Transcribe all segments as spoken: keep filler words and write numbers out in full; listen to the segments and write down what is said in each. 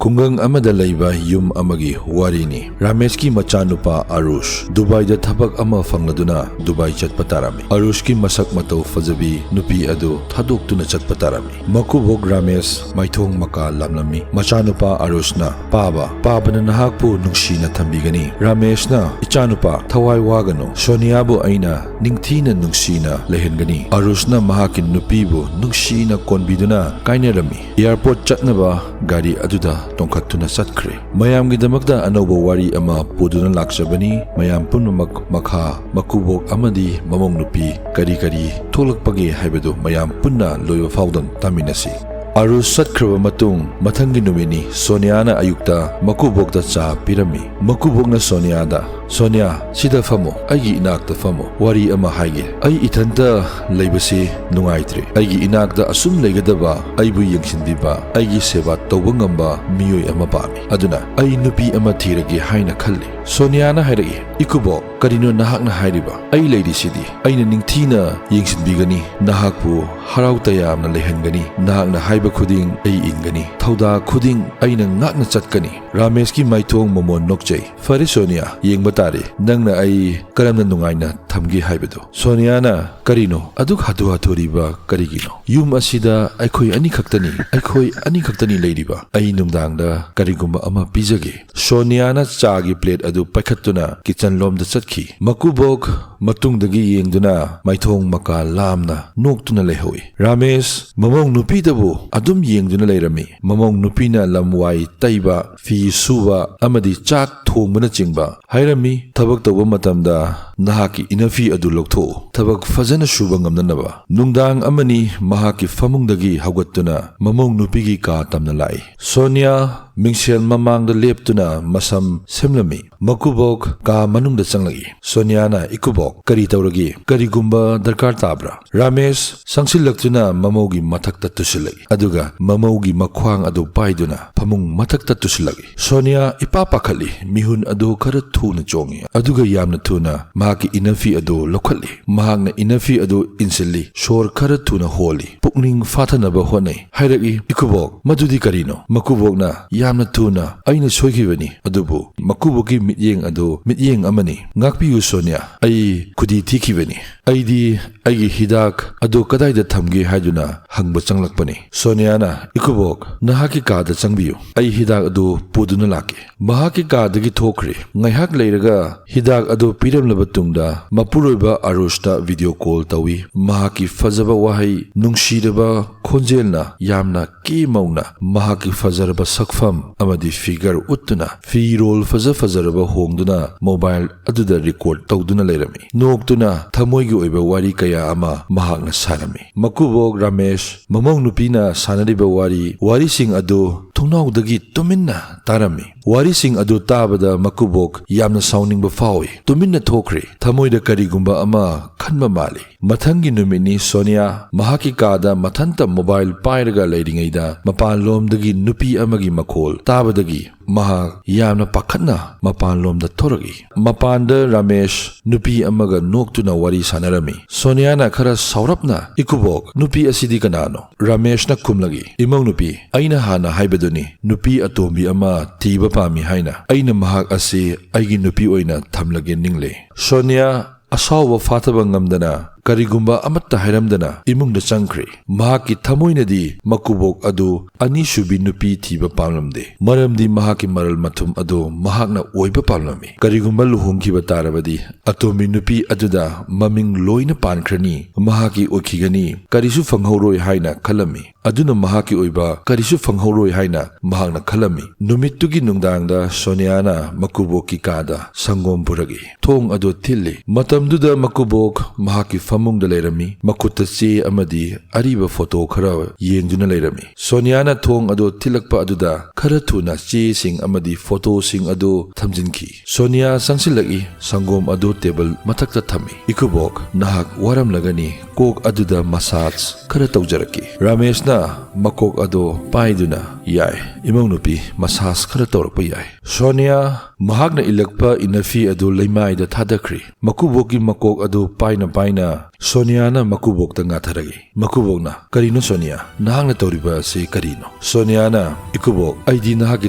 ꯈꯨꯡꯒꯪ ꯑꯃꯗ ꯂꯩꯕ ꯌꯨꯝ ꯑꯃꯒꯤ ꯋꯥꯔꯤꯅꯤ꯫ ꯔꯥꯃꯦꯁꯀꯤ ꯃꯆꯥꯅꯨꯄꯥ ꯑꯔꯨꯁ ꯗꯨꯕꯥꯏꯗ ꯊꯕꯛ ꯑꯃ ꯐꯪꯂꯗꯨꯅ ꯗꯨꯕꯥꯏ ꯆꯠꯄ ꯇꯥꯔꯝꯃꯤ꯫ ꯑꯔꯨꯁꯀꯤ ꯃꯁꯛ ꯃꯇꯧ ꯐꯖꯕꯤ ꯅꯨꯄꯤ ꯑꯗꯨ ꯊꯥꯗꯣꯛꯇꯨꯅ ꯆꯠꯄ ꯇꯥꯔꯝꯃꯤ꯫ ꯃꯀꯨꯕꯣꯛ ꯔꯥꯃꯦꯁ ꯃꯥꯏꯊꯣꯡ ꯃꯀꯥ ꯂꯥꯝꯂꯝꯃꯤ꯫ ꯃꯆꯥꯅꯨꯄꯥ ꯑꯔꯨꯁꯅ, "ꯄꯥꯕ, ꯄꯥꯕꯅ ꯅꯍꯥꯛꯄꯨ ꯅꯨꯡꯁꯤꯅ ꯊꯝꯕꯤꯒꯅꯤ꯫" ꯔꯥꯃꯦꯁꯅ, "ꯏꯆꯥꯅꯨꯄꯥ, ꯊꯋꯥꯏ ꯋꯥꯒꯅꯨ꯫ ꯁꯣꯅꯤꯌꯥꯕꯨ ꯑꯩꯅ ꯅꯤꯡꯊꯤꯅ ꯅꯨꯡꯁꯤꯅ ꯂꯩꯍꯟꯒꯅꯤ꯫" ꯑꯔꯨꯁꯅ ꯃꯍꯥꯛꯀꯤ ꯅꯨꯄꯤꯕꯨ ꯅꯨꯡꯁꯤꯅ ꯀꯣꯟꯕꯤꯗꯨꯅ ꯀꯥꯏꯅꯔꯝꯃꯤ꯫ ꯑꯦꯌꯔꯄꯣꯔꯠ ꯆꯠꯅꯕ ꯒꯥꯔꯤ ꯑꯗꯨꯗ ꯇꯣꯡꯈꯠꯇꯨꯅ ꯆꯠꯈ꯭ꯔꯦ꯫ ꯃꯌꯥꯝꯒꯤꯗꯃꯛꯇ ꯑꯅꯧꯕ ꯋꯥꯔꯤ ꯑꯃ ꯄꯨꯗꯨꯅ ꯂꯥꯛꯆꯕꯅꯤ꯫ ꯃꯌꯥꯝ ꯄꯨꯝꯅꯃꯛ ꯃꯈꯥ ꯃꯀꯨꯕꯣꯛ ꯑꯃꯗꯤ ꯃꯃꯧ ꯅꯨꯄꯤ ꯀꯔꯤ ꯀꯔꯤ ꯊꯣꯛꯂꯛꯄꯒꯦ ꯍꯥꯏꯕꯗꯨ ꯃꯌꯥꯝ ꯄꯨꯟꯅ ꯂꯣꯏꯕ ꯐꯥꯎꯗꯪ ꯇꯥꯃꯤꯟꯅꯁꯤ꯫ ꯑꯔꯨꯁ ꯆꯠꯈ꯭ꯔꯕ ꯃꯇꯨꯡ ꯃꯊꯪꯒꯤ ꯅꯨꯃꯤꯠꯅꯤ꯫ ꯁꯣꯅꯤꯌꯥꯅ ꯑꯌꯨꯛꯇ ꯃꯀꯨꯕꯣꯛꯇ ꯆꯥ ꯄꯤꯔꯝꯃꯤ꯫ ꯃꯀꯨꯕꯣꯛꯅ ꯁꯣꯅꯤꯌꯥꯗ, "ꯁꯣꯅꯤꯌꯥ, ꯁꯤꯗ ꯐꯝꯃꯨ, ꯑꯩꯒꯤ ꯏꯅꯥꯛꯇ ꯐꯝꯃꯨ꯫ ꯋꯥꯔꯤ ꯑꯃ ꯍꯥꯏꯒꯦ꯫ ꯑꯩ ꯏꯊꯟꯇ ꯂꯩꯕꯁꯤ ꯅꯨꯡꯉꯥꯏꯇ꯭ꯔꯦ꯫ ꯑꯩꯒꯤ ꯏꯅꯥꯛꯇ ꯑꯁꯨꯝ ꯂꯩꯒꯗꯕ, ꯑꯩꯕꯨ ꯌꯦꯡꯁꯤꯟꯕꯤꯕ, ꯑꯩꯒꯤ ꯁꯦꯕꯥ ꯇꯧꯕ ꯉꯝꯕ ꯃꯤꯑꯣꯏ ꯑꯃ ꯄꯥꯝꯃꯤ꯫ ꯑꯗꯨꯅ ꯑꯩ ꯅꯨꯄꯤ ꯑꯃ ꯊꯤꯔꯒꯦ ꯍꯥꯏꯅ ꯈꯜꯂꯤ꯫" ꯁꯣꯅꯤꯌꯥꯅ ꯍꯥꯏꯔꯛꯏ, "ꯏꯀꯨꯕꯣꯛ, ꯀꯔꯤꯅꯣ ꯅꯍꯥꯛꯅ ꯍꯥꯏꯔꯤꯕ? ꯑꯩ ꯂꯩꯔꯤꯁꯤꯗꯤ꯫ ꯑꯩꯅ ꯅꯤꯡꯊꯤꯅ ꯌꯦꯡꯁꯤꯟꯕꯤꯒꯅꯤ꯫ ꯅꯍꯥꯛꯄꯨ ꯍꯔꯥꯎ ꯇꯌꯥꯝꯅ ꯂꯩꯍꯟꯒꯅꯤ꯫ ꯅꯍꯥꯛꯅ ꯍꯥꯏꯕ ꯈꯨꯗꯤꯡ ꯑꯩ ꯏꯟꯒꯅꯤ꯫ ꯊꯧꯗꯥ ꯈꯨꯗꯤꯡ ꯑꯩꯅ ꯉꯥꯛꯅ ꯆꯠꯀꯅꯤ꯫" ꯔꯥꯃꯦꯁꯀꯤ ꯃꯥꯏꯊꯣꯡ ꯃꯃꯣꯟ ꯅꯣꯛꯆꯩ꯫ "ꯐꯔꯦ ꯁꯣꯅꯤꯌꯥ, ꯌꯦꯡꯕ ꯇꯥꯔꯦ꯫ ꯅꯪꯅ ꯑꯩ ꯀꯔꯝꯅ ꯅꯨꯡꯉꯥꯏꯅ ꯊꯝꯒꯦ ꯍꯥꯏꯕꯗꯨ꯫" ꯁꯣꯅꯤꯌꯥꯅ, "ꯀꯔꯤꯅꯣ ꯑꯗꯨꯛ ꯍꯥꯊꯨ ꯍꯥꯊꯨꯔꯤꯕ ꯀꯔꯤꯒꯤꯅꯣ? ꯌꯨꯝ ꯑꯁꯤꯗ ꯑꯩꯈꯣꯏ ꯑꯅꯤꯈꯛꯇꯅꯤ, ꯑꯩꯈꯣꯏ ꯑꯅꯤꯈꯛꯇꯅꯤ ꯂꯩꯔꯤꯕ꯫ ꯑꯩ ꯅꯨꯡꯗꯥꯡꯗ ꯀꯔꯤꯒꯨꯝꯕ ꯑꯃ ꯄꯤꯖꯒꯦ꯫" ꯁꯣꯅꯤꯌꯥꯅ ꯆꯥꯒꯤ ꯄ꯭ꯂꯦꯠ ꯑꯗꯨ ꯄꯥꯏꯈꯠꯇꯨꯅ ꯀꯤꯆꯟ ꯂꯣꯝꯗ ꯆꯠꯈꯤ꯫ ꯃꯀꯨꯕꯣꯛ ꯃꯇꯨꯡꯗꯒꯤ ꯌꯦꯡꯗꯨꯅ ꯃꯥꯏꯊꯣꯡ ꯃꯀꯥ ꯂꯥꯝꯅ ꯅꯣꯛꯇꯨꯅ ꯂꯩꯍꯧꯏ꯫ ꯔꯥꯃꯦꯁ ꯃꯃꯧ ꯅꯨꯄꯤꯗꯕꯨ ꯑꯗꯨꯝ ꯌꯦꯡꯗꯨꯅ ꯂꯩꯔꯝꯃꯤ꯫ ꯃꯃꯧ ꯅꯨꯄꯤꯅ ꯂꯝ ꯋꯥꯏ ꯇꯩꯕ, ꯐꯤ ꯁꯨꯕ ꯑꯃꯗꯤ ꯆꯥꯛ ꯊꯣꯡꯕꯅꯆꯤꯡꯕ ꯍꯥꯏꯔꯝꯃꯤ꯫ ꯊꯕꯛ ꯇꯧꯕ ꯃꯇꯝꯗ ꯅꯍꯥꯛꯀꯤ ꯏꯅꯐꯤ ꯑꯗꯨ ꯂꯧꯊꯣꯛꯎ, ꯊꯕꯛ ꯐꯖꯅ ꯁꯨꯕ ꯉꯝꯅꯅꯕ꯫ ꯅꯨꯡꯗꯥꯡ ꯑꯃꯅꯤ ꯃꯍꯥꯛꯀꯤ ꯐꯃꯨꯡꯗꯒꯤ ꯍꯧꯒꯠꯇꯨꯅ ꯃꯃꯧ ꯅꯨꯄꯤꯒꯤ ꯀꯥ ꯇꯝꯅ ꯂꯥꯛꯏ꯫ ꯁꯣꯅꯤꯌꯥ ꯃꯤꯡꯁꯦꯜ ꯃꯃꯥꯡꯗ ꯂꯦꯞꯇꯨꯅ ꯃꯁꯝ ꯁꯦꯝꯂꯝꯃꯤ꯫ ꯃꯀꯨꯕꯣꯛ ꯀꯥ ꯃꯅꯨꯡꯗ ꯆꯪꯂꯛꯏ꯫ ꯁꯣꯅꯤꯌꯥꯅ, "ꯏꯀꯨꯕꯣꯛ, ꯀꯔꯤ ꯇꯧꯔꯒꯦ? ꯀꯔꯤꯒꯨꯝꯕ ꯗꯔꯀꯥꯔ ꯇꯥꯕ꯭ꯔꯥ?" ꯔꯥꯃꯦꯁ ꯁꯪꯁꯤꯜꯂꯛꯇꯨꯅ ꯃꯃꯧꯒꯤ ꯃꯊꯛꯇ ꯇꯨꯁꯤꯜꯂꯛꯏ, ꯑꯗꯨꯒ ꯃꯃꯧꯒꯤ ꯃꯈ꯭ꯋꯥꯡ ꯑꯗꯨ ꯄꯥꯏꯗꯨꯅ ꯐꯃꯨꯡ ꯃꯊꯛꯇ ꯇꯨꯁꯤꯜꯂꯛꯏ꯫ ꯁꯣꯅꯤꯌꯥ ꯏꯄꯥ ꯄꯥꯈꯠꯂꯤ꯫ ꯃꯤꯍꯨꯟ ꯑꯗꯨ ꯈꯔ ꯊꯨꯅ ꯆꯣꯡꯉꯤ, ꯑꯗꯨꯒ ꯌꯥꯝꯅ ꯊꯨꯅ ꯃꯍꯥꯛꯀꯤ ꯏꯅꯐꯤ ꯑꯗꯨ ꯂꯧꯈꯠꯂꯤ꯫ ꯃꯍꯥꯛꯅ ꯏꯅꯐꯤ ꯑꯗꯨ ꯏꯟꯁꯤꯜꯂꯤ, ꯁꯣꯔ ꯈꯔ ꯊꯨꯅ ꯍꯣꯜꯂꯤ, ꯄꯨꯛꯅꯤꯡ ꯐꯥꯊꯅꯕ ꯍꯣꯠꯅꯩ꯫ ꯍꯥꯏꯔꯛꯏ, "ꯏꯀꯨꯕꯣꯛ, ꯃꯗꯨꯗꯤ ꯀꯔꯤꯅꯣ?" ꯃꯀꯨꯕꯣꯛꯅ, "ꯌꯥ-" "ꯌꯥꯝꯅ ꯊꯨꯅ, ꯑꯩꯅ ꯁꯣꯏꯈꯤꯕꯅꯤ, ꯑꯗꯨꯕꯨ ꯃꯀꯨꯕꯣꯛꯀꯤ ꯃꯤꯠꯌꯦꯡ ꯑꯗꯨ ꯃꯤꯠꯌꯦꯡ ꯑꯃꯅꯤ꯫ ꯉꯥꯛꯄꯤꯌꯨ ꯁꯣꯅꯤꯌꯥ, ꯑꯩ ꯈꯨꯗꯤ ꯊꯤꯈꯤꯕꯅꯤ꯫ ꯑꯩꯗꯤ ꯑꯩꯒꯤ ꯍꯤꯗꯥꯛ ꯑꯗꯨ ꯀꯗꯥꯏꯗ ꯊꯝꯒꯦ ꯍꯥꯏꯗꯨꯅ ꯍꯪꯕ ꯆꯪꯂꯛꯄꯅꯤ꯫" ꯁꯣꯅꯤꯌꯥꯅ, "ꯏꯀꯨꯕꯣꯛ, ꯅꯍꯥꯛꯀꯤ ꯀꯥꯗ ꯆꯪꯕꯤꯌꯨ, ꯑꯩ ꯍꯤꯗꯥꯛ ꯑꯗꯨ ꯄꯨꯗꯨꯅ ꯂꯥꯛꯀꯦ꯫" ꯃꯍꯥꯛꯀꯤ ꯀꯥꯗꯒꯤ ꯊꯣꯛꯈ꯭ꯔꯦ꯫ ꯉꯥꯏꯍꯥꯛ ꯂꯩꯔꯒ ꯍꯤꯗꯥꯛ ꯑꯗꯨ ꯄꯤꯔꯝꯂꯕ ꯇꯨꯡꯗ ꯃꯄꯨꯔꯣꯏꯕ ꯑꯔꯨꯁꯇ ꯚꯤꯗꯤꯑꯣ ꯀꯣꯜ ꯇꯧꯏ꯫ ꯃꯍꯥꯛꯀꯤ ꯐꯖꯕ ꯋꯥꯍꯩ, ꯅꯨꯡꯁꯤꯔꯕ ꯈꯣꯟꯖꯦꯜꯅ ꯌꯥꯝꯅ ꯀꯦ ꯃꯧꯅ ꯃꯍꯥꯛꯀꯤ ꯐꯖꯔꯕ ꯁꯛꯐꯝ ꯑꯃꯗꯤ ꯐꯤꯒꯔ ꯎꯠꯇꯨꯅ, ꯐꯤꯔꯣꯜ ꯐꯖ ꯐꯖꯔꯕ ꯍꯣꯡꯗꯨꯅ ꯃꯣꯕꯥꯏꯜ ꯑꯗꯨꯗ ꯔꯦꯀꯣꯔꯗ ꯇꯧꯗꯨꯅ ꯂꯩꯔꯝꯃꯤ꯫ ꯅꯣꯛꯇꯨꯅ ꯊꯃꯣꯏꯒꯤ ꯑꯣꯏꯕ ꯋꯥꯔꯤ ꯀꯌꯥ ꯑꯃ ꯃꯍꯥꯛꯅ ꯁꯥꯔꯝꯃꯤ꯫ ꯃꯀꯨꯕꯣꯛ ꯔꯥꯃꯦꯁ ꯃꯃꯧ ꯅꯨꯄꯤꯅ ꯁꯥꯟꯅꯔꯤꯕ ꯋꯥꯔꯤ, ꯋꯥꯔꯤꯁꯤꯡ ꯑꯗꯨ ꯊꯣꯡꯅꯥꯎꯗꯒꯤ ꯇꯨꯃꯤꯟꯅ ꯇꯥꯔꯝꯃꯤ꯫ ꯋꯥꯔꯤꯁꯤꯡ ꯑꯗꯨ ꯇꯥꯕꯗ ꯃꯀꯨꯕꯣꯛ ꯌꯥꯝꯅ ꯁꯥꯎꯅꯤꯡꯕ ꯐꯥꯎꯏ꯫ ꯇꯨꯃꯤꯟꯅ ꯊꯣꯛꯈ꯭ꯔꯦ꯫ ꯊꯃꯣꯏꯗ ꯀꯔꯤꯒꯨꯝꯕ ꯑꯃ ꯈꯟꯕ ꯃꯥꯜꯂꯤ꯫ ꯃꯊꯪꯒꯤ ꯅꯨꯃꯤꯠꯅꯤ꯫ ꯁꯣꯅꯤꯌꯥ ꯃꯍꯥꯛꯀꯤ ꯀꯥꯗ ꯃꯊꯟꯇ ꯃꯣꯕꯥꯏꯜ ꯄꯥꯏꯔꯒ ꯂꯩꯔꯤꯉꯩꯗ ꯃꯄꯥꯟꯂꯣꯝꯗꯒꯤ ꯅꯨꯄꯤ ꯑꯃꯒꯤ ꯃꯈꯣꯜ ꯇꯥꯕꯗꯒꯤ ꯃꯍꯥꯛ ꯌꯥꯝꯅ ꯄꯥꯈꯠꯅ ꯃꯄꯥꯟꯂꯣꯝꯗ ꯊꯣꯔꯛꯏ꯫ ꯃꯄꯥꯟꯗ ꯔꯥꯃꯦꯁ ꯅꯨꯄꯤ ꯑꯃꯒ ꯅꯣꯛꯇꯨꯅ ꯋꯥꯔꯤ ꯁꯥꯟꯅꯔꯝꯃꯤ꯫ ꯁꯣꯅꯤꯌꯥꯅ ꯈꯔ ꯁꯥꯎꯔꯞꯅ, "ꯏꯀꯨꯕꯣꯛ, ꯅꯨꯄꯤ ꯑꯁꯤꯗꯤ ꯀꯅꯥꯅꯣ?" ꯔꯥꯃꯦꯁꯅ ꯈꯨꯝꯂꯛꯏ, "ꯏꯃꯧ ꯅꯨꯄꯤ, ꯑꯩꯅ ꯍꯥꯟꯅ ꯍꯥꯏꯕꯗꯨꯅꯤ, ꯅꯨꯄꯤ ꯑꯇꯣꯝꯕꯤ ꯑꯃ ꯊꯤꯕ ꯄꯥꯝꯃꯤ ꯍꯥꯏꯅ꯫ ꯑꯩꯅ ꯃꯍꯥꯛ ꯑꯁꯤ ꯑꯩꯒꯤ ꯅꯨꯄꯤ ꯑꯣꯏꯅ ꯊꯝꯂꯒꯦ ꯅꯤꯡꯂꯦ꯫" ꯁꯣꯅꯤꯌꯥ ꯑꯁꯥꯎꯕ ꯐꯥꯊꯕ ꯉꯝꯗꯅ ꯀꯔꯤꯒꯨꯝꯕ ꯑꯃꯠꯇ ꯍꯥꯏꯔꯝꯗꯅ ꯏꯃꯨꯡꯗ ꯆꯪꯈ꯭ꯔꯦ꯫ ꯃꯍꯥꯛꯀꯤ ꯊꯃꯣꯏꯅꯗꯤ ꯃꯀꯨꯕꯣꯛ ꯑꯗꯨ ꯑꯅꯤꯁꯨꯕꯤ ꯅꯨꯄꯤ ꯊꯤꯕ ꯄꯥꯝꯂꯝꯗꯦ, ꯃꯔꯝꯗꯤ ꯃꯍꯥꯛꯀꯤ ꯃꯔꯜ ꯃꯊꯨꯝ ꯑꯗꯨ ꯃꯍꯥꯛꯅ ꯑꯣꯏꯕ ꯄꯥꯝꯂꯝꯃꯤ꯫ ꯀꯔꯤꯒꯨꯝꯕ ꯂꯨꯍꯣꯡꯈꯤꯕ ꯇꯥꯔꯕꯗꯤ ꯑꯇꯣꯝꯕꯤ ꯅꯨꯄꯤ ꯑꯗꯨꯗ ꯃꯃꯤꯡ ꯂꯣꯏꯅ ꯄꯥꯟꯈ꯭ꯔꯅꯤ, ꯃꯍꯥꯛꯀꯤ ꯑꯣꯏꯈꯤꯒꯅꯤ, ꯀꯔꯤꯁꯨ ꯐꯪꯍꯧꯔꯣꯏ ꯍꯥꯏꯅ ꯈꯜꯂꯝꯃꯤ꯫ ꯑꯗꯨꯅ ꯃꯍꯥꯛꯀꯤ ꯑꯣꯏꯕ ꯀꯔꯤꯁꯨ ꯐꯪꯍꯧꯔꯣꯏ ꯍꯥꯏꯅ ꯃꯍꯥꯛꯅ ꯈꯜꯂꯝꯃꯤ꯫ ꯅꯨꯃꯤꯠꯇꯨꯒꯤ ꯅꯨꯡꯗꯥꯡꯗ ꯁꯣꯅꯤꯌꯥꯅ ꯃꯀꯨꯕꯣꯛꯀꯤ ꯀꯥꯗ ꯁꯪꯒꯣꯝ ꯄꯨꯔꯛꯏ꯫ ꯊꯣꯡ ꯑꯗꯨ ꯊꯤꯜꯂꯤ꯫ ꯃꯇꯝꯗꯨꯗ ꯃꯀꯨꯕꯣꯛ ꯃꯍꯥꯛꯀꯤ ꯐꯃꯨꯡꯗ ꯂꯩꯔꯝꯃꯤ꯫ ꯃꯈꯨꯠꯇ ꯆꯦ ꯑꯃꯗꯤ ꯑꯔꯤꯕ ꯐꯣꯇꯣ ꯈꯔ ꯌꯦꯡꯗꯨꯅ ꯂꯩꯔꯝꯃꯤ꯫ ꯁꯣꯅꯤꯌꯥꯅ ꯊꯣꯡ ꯑꯗꯨ ꯊꯤꯜꯂꯛꯄ ꯑꯗꯨꯗ ꯈꯔ ꯊꯨꯅ ꯆꯦꯁꯤꯡ ꯑꯃꯗꯤ ꯐꯣꯇꯣꯁꯤꯡ ꯑꯗꯨ ꯊꯝꯖꯤꯟꯈꯤ꯫ ꯁꯣꯅꯤꯌꯥ ꯆꯪꯁꯤꯜꯂꯛꯏ꯫ ꯁꯪꯒꯣꯝ ꯑꯗꯨ ꯇꯦꯕꯜ ꯃꯊꯛꯇ ꯊꯝꯃꯤ꯫ "ꯏꯀꯨꯕꯣꯛ, ꯅꯍꯥꯛ ꯋꯥꯔꯝꯂꯒꯅꯤ꯫ ꯀꯣꯛ ꯑꯗꯨꯗ ꯃꯁꯥꯖ ꯈꯔ ꯇꯧꯖꯔꯛꯀꯦ꯫" ꯔꯥꯃꯦꯁꯅ ꯃꯀꯣꯛ ꯑꯗꯨ ꯄꯥꯏꯗꯨꯅ, "ꯌꯥꯏ, ꯏꯃꯧ ꯅꯨꯄꯤ, ꯃꯁꯥꯖ ꯈꯔ ꯇꯧꯔꯛꯄ ꯌꯥꯏ꯫" ꯁꯣꯅꯤꯌꯥ ꯃꯍꯥꯛꯅ ꯏꯜꯂꯛꯄ ꯏꯅꯐꯤ ꯑꯗꯨ ꯂꯩꯃꯥꯏꯗ ꯊꯥꯗꯈ꯭ꯔꯦ꯫ ꯃꯀꯨꯕꯣꯛꯀꯤ ꯃꯀꯣꯛ ꯑꯗꯨ ꯄꯥꯏꯅ ꯄꯥꯏꯅ ꯁꯣꯅꯤꯌꯥꯅ ꯃꯀꯨꯕꯣꯛꯇ ꯉꯥꯊꯔꯛꯏ꯫ ꯃꯀꯨꯕꯣꯛꯅ, "ꯀꯔꯤꯅꯣ ꯁꯣꯅꯤꯌꯥ? ꯅꯍꯥꯛꯅ ꯇꯧꯔꯤꯕ ꯑꯁꯤ ꯀꯔꯤꯅꯣ?" ꯁꯣꯅꯤꯌꯥꯅ, "ꯏꯀꯨꯕꯣꯛ, ꯑꯩꯗꯤ ꯅꯍꯥꯛꯀꯤ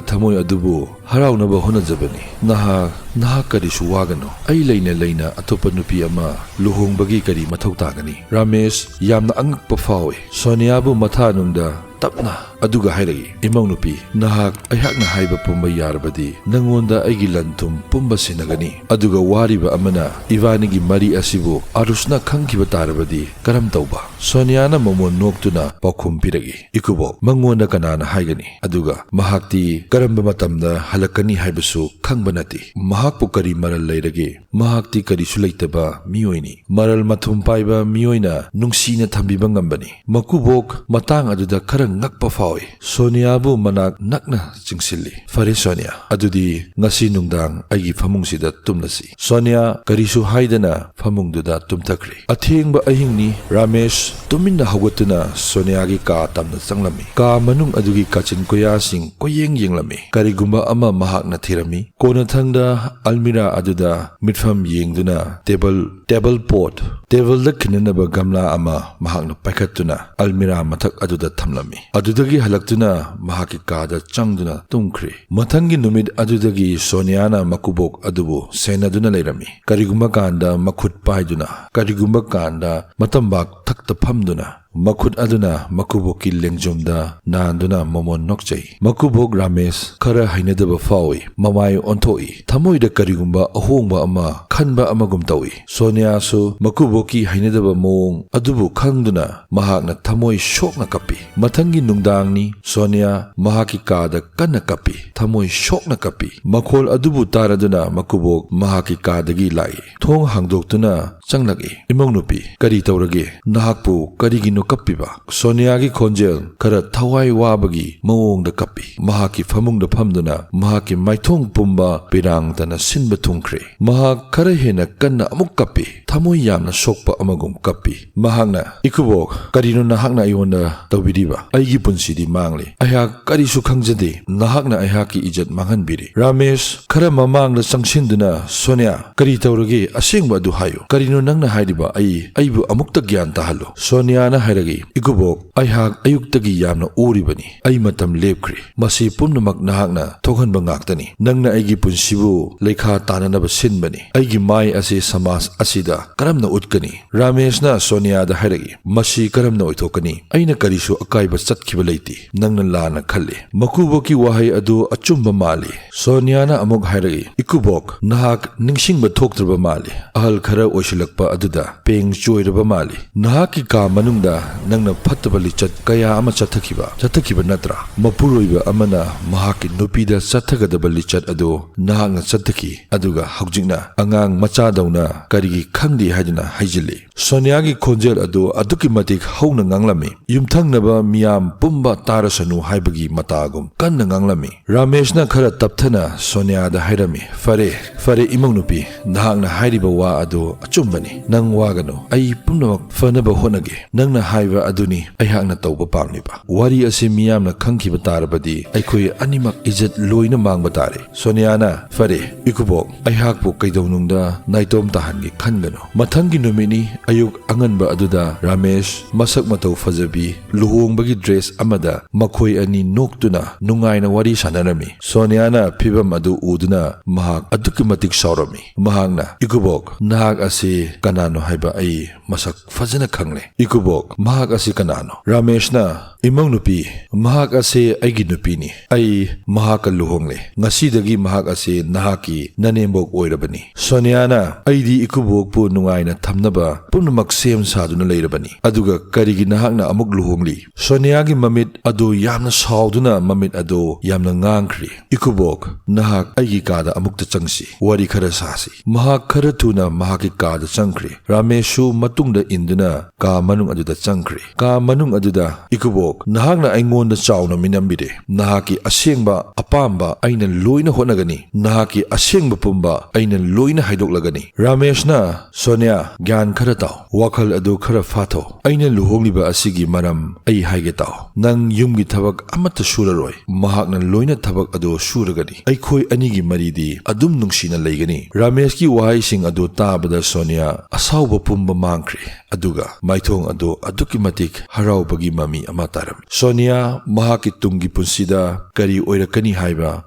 ꯊꯃꯣꯏ ꯑꯗꯨꯕꯨ ꯍꯔꯥꯎꯅꯕ ꯍꯣꯠꯅꯖꯕꯅꯤ꯫ ꯅꯍꯥꯛ, ꯅꯍꯥꯛ ꯀꯔꯤꯁꯨ ꯋꯥꯒꯅꯨ꯫ ꯑꯩ ꯂꯩꯅ ꯂꯩꯅ ꯑꯇꯣꯞꯄ ꯅꯨꯄꯤ ꯑꯃ ꯂꯨꯍꯣꯡꯕꯒꯤ ꯀꯔꯤ ꯃꯊꯧ ꯇꯥꯒꯅꯤ?" ꯔꯥꯃꯦꯁ ꯌꯥꯝꯅ ꯑꯉꯛꯄ ꯐꯥꯎꯏ꯫ ꯁꯣꯅꯤꯌꯥꯕꯨ ꯃꯊꯥꯅꯨꯡꯗ ꯇꯞꯅ ꯑꯗꯨꯒ ꯍꯥꯏꯔꯛꯏ, "ꯏꯃꯧ ꯅꯨꯄꯤ, ꯅꯍꯥꯛ ꯑꯩꯍꯥꯛꯅ ꯍꯥꯏꯕ ꯄꯨꯝꯕ ꯌꯥꯔꯕꯗꯤ ꯅꯪꯉꯣꯟꯗ ꯑꯩꯒꯤ ꯂꯟ ꯊꯨꯝ ꯄꯨꯝꯕ ꯁꯤꯟꯅꯒꯅꯤ꯫ ꯑꯗꯨꯒ ꯋꯥꯔꯤꯕ ꯑꯃꯅ ꯏꯕꯥꯅꯤꯒꯤ ꯃꯔꯤ ꯑꯁꯤꯕꯨ ꯑꯔꯨꯁꯅ ꯈꯪꯈꯤꯕ ꯇꯥꯔꯕꯗꯤ ꯀꯔꯝ ꯇꯧꯕ?" ꯁꯣꯅꯤꯌꯥꯅ ꯃꯃꯣꯟ ꯅꯣꯛꯇꯨꯅ ꯄꯥꯎꯈꯨꯝ ꯄꯤꯔꯛꯏ, "ꯏꯀꯨꯕꯣꯛ, ꯃꯉꯣꯟꯗ ꯀꯅꯥꯅ ꯍꯥꯏꯒꯅꯤ? ꯑꯗꯨꯒ ꯃꯍꯥꯛꯇꯤ ꯀꯔꯝꯕ ꯃꯇꯝꯗ ꯍꯜꯂꯛꯀꯅꯤ ꯍꯥꯏꯕꯁꯨ ꯈꯪꯕ ꯅꯠꯇꯦ꯫ ꯃꯍꯥꯛꯄꯨ ꯀꯔꯤ ꯃꯔꯜ ꯂꯩꯔꯒꯦ? ꯃꯍꯥꯛꯇꯤ ꯀꯔꯤꯁꯨ ꯂꯩꯇꯕ ꯃꯤꯑꯣꯏꯅꯤ꯫ ꯃꯔꯜ ꯃꯊꯨꯝ ꯄꯥꯏꯕ ꯃꯤꯑꯣꯏꯅ ꯅꯨꯡꯁꯤꯅ ꯊꯝꯕꯤꯕ ꯉꯝꯕꯅꯤ꯫" ꯃꯀꯨꯕꯣꯛ ꯃꯇꯥꯡ ꯑꯗꯨꯗ ꯈꯔ ꯉꯛꯄ ꯐꯥꯎꯏ꯫ ꯁꯣꯅꯤꯌꯥꯕꯨ ꯃꯅꯥꯛ ꯅꯛꯅ ꯆꯤꯡꯁꯤꯜꯂꯤ꯫ "ꯐꯔꯦ ꯁꯣꯅꯤꯌꯥ, ꯑꯗꯨꯗꯤ ꯉꯁꯤ ꯅꯨꯡꯗꯥꯡ ꯑꯩꯒꯤ ꯐꯃꯨꯡꯁꯤꯗ ꯇꯨꯝꯂꯁꯤ꯫" ꯁꯣꯅꯤꯌꯥ ꯀꯔꯤꯁꯨ ꯍꯥꯏꯗꯅ ꯐꯃꯨꯡꯗꯨꯗ ꯇꯨꯝꯊꯈ꯭ꯔꯦ꯫ ꯑꯊꯦꯡꯕ ꯑꯍꯤꯡꯅꯤ꯫ ꯔꯥꯃꯦꯁ ꯇꯨꯃꯤꯟꯅ ꯍꯧꯒꯠꯇꯨꯅ ꯁꯣꯅꯤꯌꯥꯒꯤ ꯀꯥ ꯇꯝꯅ ꯆꯪꯂꯝꯃꯤ꯫ ꯀꯥ ꯃꯅꯨꯡ ꯑꯗꯨꯒꯤ ꯀꯥꯆꯤꯟ ꯀꯣꯌꯥꯁꯤꯡ ꯀꯣꯏꯌꯦꯡ ꯌꯦꯡꯂꯝꯃꯤ꯫ ꯀꯔꯤꯒꯨꯝꯕ ꯑꯃ ꯃꯍꯥꯛꯅ ꯊꯤꯔꯝꯃꯤ꯫ ꯀꯣꯟꯅꯊꯪꯗ ꯑꯜꯃꯤꯔꯥ ꯑꯗꯨꯗ ꯃꯤꯠꯐꯝ ꯌꯦꯡꯗꯨꯅ ꯇꯦꯕꯜ, ꯇꯦꯕꯜ ꯄꯣꯠ, ꯇꯦꯕꯜꯗ ꯈꯤꯟꯅꯅꯕ ꯒꯝꯂꯥ ꯑꯃ ꯃꯍꯥꯛꯅ ꯄꯥꯏꯈꯠꯇꯨꯅ ꯑꯜꯃꯤꯔꯥ ꯃꯊꯛ ꯑꯗꯨꯗ ꯊꯝꯂꯝꯃꯤ꯫ ꯑꯗꯨꯗꯒꯤ ꯍꯜꯂꯛꯇꯨꯅ ꯃꯍꯥꯛꯀꯤ ꯀꯥꯗ ꯆꯪꯗꯨꯅ ꯇꯨꯝꯈ꯭ꯔꯦ꯫ ꯃꯊꯪꯒꯤ ꯅꯨꯃꯤꯠ ꯑꯗꯨꯗꯒꯤ ꯁꯣꯅꯤꯌꯥꯅ ꯃꯀꯨꯕꯣꯛ ꯑꯗꯨꯕꯨ ꯁꯦꯟꯅꯗꯨꯅ ꯂꯩꯔꯝꯃꯤ꯫ ꯀꯔꯤꯒꯨꯝꯕ ꯀꯥꯟꯗ ꯃꯈꯨꯠ ꯄꯥꯏꯗꯨꯅ, ꯀꯔꯤꯒꯨꯝꯕ ꯀꯥꯟꯗ ꯃꯇꯝꯕꯥꯛ ꯊꯛꯇ ꯐꯝꯗꯨꯅ, ꯃꯈꯨꯠ ꯑꯗꯨꯅ ꯃꯀꯨꯕꯣꯛꯀꯤ ꯂꯦꯡꯖꯨꯝꯗ ꯅꯥꯟꯗꯨꯅ ꯃꯃꯣꯟ ꯅꯣꯛꯆꯩ꯫ ꯃꯀꯨꯕꯣꯛ ꯔꯥꯃꯦꯁ ꯈꯔ ꯍꯩꯅꯗꯕ ꯐꯥꯎꯏ꯫ ꯃꯃꯥꯏ ꯑꯣꯟꯊꯣꯛꯏ꯫ ꯊꯃꯣꯏꯗ ꯀꯔꯤꯒꯨꯝꯕ ꯑꯍꯣꯡꯕ ꯑꯃ ꯈꯟꯕ ꯑꯃꯒꯨꯝ ꯇꯧꯏ꯫ ꯁꯣꯅꯤꯌꯥꯁꯨ ꯃꯀꯨꯕꯣꯛꯀꯤ ꯍꯩꯅꯗꯕ ꯃꯑꯣꯡ ꯑꯗꯨꯕꯨ ꯈꯪꯗꯨꯅ ꯃꯍꯥꯛꯅ ꯊꯃꯣꯏ ꯁꯣꯛꯅ ꯀꯞꯄꯤ꯫ ꯃꯊꯪꯒꯤ ꯅꯨꯡꯗꯥꯡꯅꯤ꯫ ꯁꯣꯅꯤꯌꯥ ꯃꯍꯥꯛꯀꯤ ꯀꯥꯗ ꯀꯟꯅ ꯀꯞꯄꯤ꯫ ꯊꯃꯣꯏ ꯁꯣꯛꯅ ꯀꯞꯄꯤ꯫ ꯃꯈꯣꯜ ꯑꯗꯨꯕꯨ ꯇꯥꯔꯗꯨꯅ ꯃꯀꯨꯕꯣꯛ ꯃꯍꯥꯛꯀꯤ ꯀꯥꯗꯒꯤ ꯂꯥꯛꯏ꯫ ꯊꯣꯡ ꯍꯥꯡꯗꯣꯛꯇꯨꯅ ꯆꯪꯂꯛꯏ꯫ "ꯏꯃꯧ ꯅꯨꯄꯤ, ꯀꯔꯤ ꯇꯧꯔꯒꯦ? ꯅꯍꯥꯛꯄꯨ ꯀꯔꯤꯒꯤꯅꯣ ꯀꯞꯄꯤꯕ?" ꯁꯣꯅꯤꯌꯥꯒꯤ ꯈꯣꯟꯖꯦꯜ ꯈꯔ ꯊꯋꯥꯏ ꯋꯥꯕꯒꯤ ꯃꯑꯣꯡꯗ ꯀꯞꯄꯤ꯫ ꯃꯍꯥꯛꯀꯤ ꯐꯃꯨꯡꯗ ꯐꯝꯗꯨꯅ ꯃꯍꯥꯛꯀꯤ ꯃꯥꯏꯊꯣꯡ ꯄꯨꯝꯕ ꯄꯤꯔꯥꯡꯇꯅ ꯁꯤꯟꯕ ꯊꯨꯡꯈ꯭ꯔꯦ꯫ ꯃꯍꯥꯛ ꯈꯔ ꯍꯦꯟꯅ ꯀꯟꯅ ꯑꯃꯨꯛ ꯀꯞꯄꯤ꯫ ꯊꯃꯣꯏ ꯌꯥꯝꯅ ꯁꯣꯛꯄ ꯑꯃꯒꯨꯝ ꯀꯞꯄꯤ꯫ ꯃꯍꯥꯛꯅ, "ꯏꯀꯨꯕꯣꯛ, ꯀꯔꯤꯅꯣ ꯅꯍꯥꯛꯅ ꯑꯩꯉꯣꯟꯗ ꯇꯧꯕꯤꯔꯤꯕ? ꯑꯩꯒꯤ ꯄꯨꯟꯁꯤꯗꯤ ꯃꯥꯡꯂꯦ꯫ ꯑꯩꯍꯥꯛ ꯀꯔꯤꯁꯨ ꯈꯪꯖꯗꯦ꯫ ꯅꯍꯥꯛꯅ ꯑꯩꯍꯥꯛꯀꯤ ꯏꯖꯠ ꯃꯥꯡꯍꯟꯕꯤꯔꯦ꯫" ꯔꯥꯃꯦꯁ ꯈꯔ ꯃꯃꯥꯡꯗ ꯆꯪꯁꯤꯟꯗꯨꯅ, "ꯁꯣꯅꯤꯌꯥ, ꯀꯔꯤ ꯇꯧꯔꯒꯦ? ꯑꯁꯦꯡꯕ ꯑꯗꯨ ꯍꯥꯏꯌꯨ꯫ ꯀꯔꯤꯅꯣ ꯅꯪꯅ ꯍꯥꯏꯔꯤꯕ ꯑꯩ, ꯑꯩꯕꯨ ꯑꯃꯨꯛꯇ ꯒ꯭ꯌꯥꯟ ꯇꯥꯍꯜꯂꯨ꯫ ꯁꯣꯅꯤꯌꯥꯅ ꯍꯥꯏꯔꯛꯏ, "ꯏꯀꯨꯕꯣꯛ, ꯑꯩꯍꯥꯛ ꯑꯌꯨꯛꯇꯒꯤ ꯌꯥꯝꯅ ꯎꯔꯤꯕꯅꯤ꯫ ꯑꯩ ꯃꯇꯝ ꯂꯦꯞꯈ꯭ꯔꯦ꯫ ꯃꯁꯤ ꯄꯨꯝꯅꯃꯛ ꯅꯍꯥꯛꯅ ꯊꯣꯛꯍꯟꯕ ꯉꯥꯛꯇꯅꯤ꯫ ꯅꯪꯅ ꯑꯩꯒꯤ ꯄꯨꯟꯁꯤꯕꯨ ꯂꯩꯈꯥ ꯇꯥꯅꯅꯕ ꯁꯤꯟꯕꯅꯤ꯫ ꯑꯩꯒꯤ ꯃꯥꯏ ꯑꯁꯤ ꯁꯃꯥꯖ ꯑꯁꯤꯗ ꯀꯔꯝꯅ ꯎꯠꯀꯅꯤ?" ꯔꯥꯃꯦꯁꯅ ꯁꯣꯅꯤꯌꯥꯗ ꯍꯥꯏꯔꯛꯏ, "ꯃꯁꯤ ꯀꯔꯝꯅ ꯑꯣꯏꯊꯣꯛꯀꯅꯤ? ꯑꯩꯅ ꯀꯔꯤꯁꯨ ꯑꯀꯥꯏꯕ ꯆꯠꯈꯤꯕ ꯂꯩꯇꯦ꯫ ꯅꯪꯅ ꯂꯥꯟꯅ ꯈꯜꯂꯤ꯫" ꯃꯀꯨꯕꯣꯛꯀꯤ ꯋꯥꯍꯩ ꯑꯗꯨ ꯑꯆꯨꯝꯕ ꯃꯥꯜꯂꯤ꯫ ꯁꯣꯅꯤꯌꯥꯅ ꯑꯃꯨꯛ ꯍꯥꯏꯔꯛꯏ, "ꯏꯀꯨꯕꯣꯛ, ꯅꯍꯥꯛ ꯅꯤꯡꯁꯤꯡꯕ ꯊꯣꯛꯇ꯭ꯔꯕ ꯃꯥꯜꯂꯤ꯫ ꯑꯍꯜ ꯈꯔ ꯑꯣꯏꯁꯤꯜꯂꯛꯄ ꯑꯗꯨꯗ ꯄꯦꯡ ꯆꯣꯏꯔꯕ ꯃꯥꯜꯂꯤ꯫ ꯅꯍꯥꯛꯀꯤ ꯀꯥ ꯃꯅꯨꯡꯗ ꯅꯪꯅ ꯐꯠꯇꯕ ꯂꯤꯆꯠ ꯀꯌꯥ ꯑꯃ ꯆꯠꯊꯈꯤꯕ, ꯆꯠꯊꯈꯤꯕ ꯅꯠꯇ꯭ꯔꯥ? ꯃꯄꯨꯔꯣꯏꯕ ꯑꯃꯅ ꯃꯍꯥꯛꯀꯤ ꯅꯨꯄꯤꯗ ꯆꯠꯊꯒꯗꯕ ꯂꯤꯆꯠ ꯑꯗꯨ ꯅꯍꯥꯛꯅ ꯆꯠꯊꯈꯤ, ꯑꯗꯨꯒ ꯍꯧꯖꯤꯛꯅ ꯑꯉꯥꯡ ꯃꯆꯥꯗꯧꯅ ꯀꯔꯤꯒꯤ ꯈꯪꯗꯦ ꯍꯥꯏꯗꯨꯅ ꯍꯩꯖꯤꯜꯂꯤ?" ꯁꯣꯅꯤꯌꯥꯒꯤ ꯈꯣꯟꯖꯦꯜ ꯑꯗꯨ ꯑꯗꯨꯛꯀꯤ ꯃꯇꯤꯛ ꯍꯧꯅ ꯉꯥꯡꯂꯝꯃꯤ꯫ ꯌꯨꯝꯊꯪꯅꯕ ꯃꯤꯌꯥꯝ ꯄꯨꯝꯕ ꯇꯥꯔꯁꯅꯨ ꯍꯥꯏꯕꯒꯤ ꯃꯇꯥꯒꯨꯝ ꯀꯟꯅ ꯉꯥꯡꯂꯝꯃꯤ꯫ ꯔꯥꯃꯦꯁꯅ ꯈꯔ ꯇꯞꯊꯅ ꯁꯣꯅꯤꯌꯥꯗ ꯍꯥꯏꯔꯝꯃꯤ, "ꯐꯔꯦ, ꯐꯔꯦ, ꯏꯃꯧ ꯅꯨꯄꯤ, ꯅꯍꯥꯛꯅ ꯍꯥꯏꯔꯤꯕ ꯋꯥ ꯑꯗꯨ ꯑꯆꯨꯝꯕꯅꯤ꯫ ꯅꯪ ꯋꯥꯒꯅꯨ꯫ ꯑꯩ ꯄꯨꯝꯅꯃꯛ ꯐꯅꯕ ꯍꯣꯠꯅꯒꯦ꯫ ꯅꯪꯅ ꯍꯥꯏꯕ ꯑꯗꯨꯅꯤ ꯑꯩꯍꯥꯛꯅ ꯇꯧꯕ ꯄꯥꯝꯂꯤꯕ꯫ ꯋꯥꯔꯤ ꯑꯁꯤ ꯃꯤꯌꯥꯝꯅ ꯈꯪꯈꯤꯕ ꯇꯥꯔꯕꯗꯤ ꯑꯩꯈꯣꯏ ꯑꯅꯤꯃꯛ ꯏꯖꯠ ꯂꯣꯏꯅ ꯃꯥꯡꯕ ꯇꯥꯔꯦ꯫" ꯁꯣꯅꯤꯌꯥꯅ, "ꯐꯔꯦ, ꯏꯀꯨꯕꯣꯛ, ꯑꯩꯍꯥꯛꯄꯨ ꯀꯩꯗꯧꯅꯨꯡꯗ ꯅꯥꯏꯇꯣꯝ ꯇꯥꯍꯟꯒꯦ ꯈꯟꯒꯅꯨ꯫" ꯃꯊꯪꯒꯤ ꯅꯨꯃꯤꯠꯅꯤ꯫ ꯑꯌꯨꯛ ꯑꯉꯟꯕ ꯑꯗꯨꯗ ꯔꯥꯃꯦꯁ ꯃꯁꯛ ꯃꯇꯧ ꯐꯖꯕꯤ, ꯂꯨꯍꯣꯡꯕꯒꯤ ꯗ꯭ꯔꯦꯁ ꯑꯃꯗ ꯃꯈꯣꯏ ꯑꯅꯤ ꯅꯣꯛꯇꯨꯅ ꯅꯨꯡꯉꯥꯏꯅ ꯋꯥꯔꯤ ꯁꯥꯟꯅꯔꯝꯃꯤ꯫ ꯁꯣꯅꯤꯌꯥꯅ ꯐꯤꯚꯝ ꯑꯗꯨ ꯎꯗꯨꯅ ꯃꯍꯥꯛ ꯑꯗꯨꯛꯀꯤ ꯃꯇꯤꯛ ꯁꯥꯎꯔꯝꯃꯤ꯫ ꯃꯍꯥꯛꯅ, "ꯏꯀꯨꯕꯣꯛ, ꯅꯍꯥꯛ ꯑꯁꯤ ꯀꯅꯥꯅꯣ ꯍꯥꯏꯕ ꯑꯩ ꯃꯁꯛ ꯐꯖꯅ ꯈꯪꯂꯦ꯫" "ꯏꯀꯨꯕꯣꯛ, ꯃꯍꯥꯛ ꯑꯁꯤ ꯀꯅꯥꯅꯣ?" ꯔꯥꯃꯦꯁꯅ, "ꯏꯃꯧ ꯅꯨꯄꯤ, ꯃꯍꯥꯛ ꯑꯁꯤ ꯑꯩꯒꯤ ꯅꯨꯄꯤꯅꯤ꯫ ꯑꯩ ꯃꯍꯥꯛꯀ ꯂꯨꯍꯣꯡꯂꯦ꯫ ꯉꯁꯤꯗꯒꯤ ꯃꯍꯥꯛ ꯑꯁꯤ ꯅꯍꯥꯛꯀꯤ ꯅꯅꯦꯝꯕꯣꯛ ꯑꯣꯏꯔꯕꯅꯤ꯫" ꯁꯣꯅꯤꯌꯥꯅ, "ꯑꯩꯗꯤ ꯏꯀꯨꯕꯣꯛꯄꯨ ꯅꯨꯡꯉꯥꯏꯅ ꯊꯝꯅꯕ ꯄꯨꯝꯅꯃꯛ ꯁꯦꯝ ꯁꯥꯗꯨꯅ ꯂꯩꯔꯕꯅꯤ꯫ ꯑꯗꯨꯒ ꯀꯔꯤꯒꯤ ꯅꯍꯥꯛꯅ ꯑꯃꯨꯛ ꯂꯨꯍꯣꯡꯂꯤ?" ꯁꯣꯅꯤꯌꯥꯒꯤ ꯃꯃꯤꯠ ꯑꯗꯨ ꯌꯥꯝꯅ ꯁꯥꯎꯗꯨꯅ ꯃꯃꯤꯠ ꯑꯗꯨ ꯌꯥꯝꯅ ꯉꯥꯡꯈ꯭ꯔꯤ꯫ "ꯏꯀꯨꯕꯣꯛ, ꯅꯍꯥꯛ ꯑꯩꯒꯤ ꯀꯥꯗ ꯑꯃꯨꯛꯇ ꯆꯪꯁꯤ꯫ ꯋꯥꯔꯤ ꯈꯔ ꯁꯥꯁꯤ꯫" ꯃꯍꯥꯛ ꯈꯔ ꯊꯨꯅ ꯃꯍꯥꯛꯀꯤ ꯀꯥꯗ ꯆꯪꯈ꯭ꯔꯤ꯫ ꯔꯥꯃꯦꯁꯁꯨ ꯃꯇꯨꯡꯗ ꯏꯟꯗꯨꯅ ꯀꯥ ꯃꯅꯨꯡ ꯑꯗꯨꯗ ꯆꯪꯈ꯭ꯔꯤ꯫ ꯀꯥ ꯃꯅꯨꯡ ꯑꯗꯨꯗ, "ꯏꯀꯨꯕꯣꯛ, ꯅꯍꯥꯛꯅ ꯑꯩꯉꯣꯟꯗ ꯆꯥꯎꯅ ꯃꯤꯅꯝꯕꯤꯔꯦ꯫ ꯅꯍꯥꯛꯀꯤ ꯑꯁꯦꯡꯕ ꯑꯄꯥꯝꯕ ꯑꯩꯅ ꯂꯣꯏꯅ ꯍꯣꯠꯅꯒꯅꯤ꯫ ꯅꯍꯥꯛꯀꯤ ꯑꯁꯦꯡꯕ ꯄꯨꯝꯕ ꯑꯩꯅ ꯂꯣꯏꯅ ꯍꯥꯏꯗꯣꯛꯂꯒꯅꯤ꯫" ꯔꯥꯃꯦꯁꯅ, "ꯁꯣꯅꯤꯌꯥ, ꯒ꯭ꯌꯥꯟ ꯈꯔ ꯇꯥꯎ꯫ ꯋꯥꯈꯜ ꯑꯗꯨ ꯈꯔ ꯐꯥꯊꯧ꯫ ꯑꯩꯅ ꯂꯨꯍꯣꯡꯂꯤꯕ ꯑꯁꯤꯒꯤ ꯃꯔꯝ ꯑꯩ ꯍꯥꯏꯒꯦ ꯇꯥꯎ꯫ ꯅꯪ ꯌꯨꯝꯒꯤ ꯊꯕꯛ ꯑꯃꯠꯇ ꯁꯨꯔꯔꯣꯏ꯫ ꯃꯍꯥꯛꯅ ꯂꯣꯏꯅ ꯊꯕꯛ ꯑꯗꯨ ꯁꯨꯔꯒꯅꯤ꯫ ꯑꯩꯈꯣꯏ ꯑꯅꯤꯒꯤ ꯃꯔꯤꯗꯤ ꯑꯗꯨꯝ ꯅꯨꯡꯁꯤꯅ ꯂꯩꯒꯅꯤ꯫" ꯔꯥꯃꯦꯁꯀꯤ ꯋꯥꯍꯩꯁꯤꯡ ꯑꯗꯨ ꯇꯥꯕꯗ ꯁꯣꯅꯤꯌꯥ ꯑꯁꯥꯎꯕ ꯄꯨꯝꯕ ꯃꯥꯡꯈ꯭ꯔꯦ, ꯑꯗꯨꯒ ꯃꯥꯏꯊꯣꯡ ꯑꯗꯨ ꯑꯗꯨꯛꯀꯤ ꯃꯇꯤꯛ ꯍꯔꯥꯎꯕꯒꯤ ꯃꯃꯤ ꯑꯃ ꯇꯥꯔꯝꯃꯤ꯫ ꯁꯣꯅꯤꯌꯥ ꯃꯍꯥꯛꯀꯤ ꯇꯨꯡꯒꯤ ꯄꯨꯟꯁꯤꯗ ꯀꯔꯤ ꯑꯣꯏꯔꯛꯀꯅꯤ ꯍꯥꯏꯕ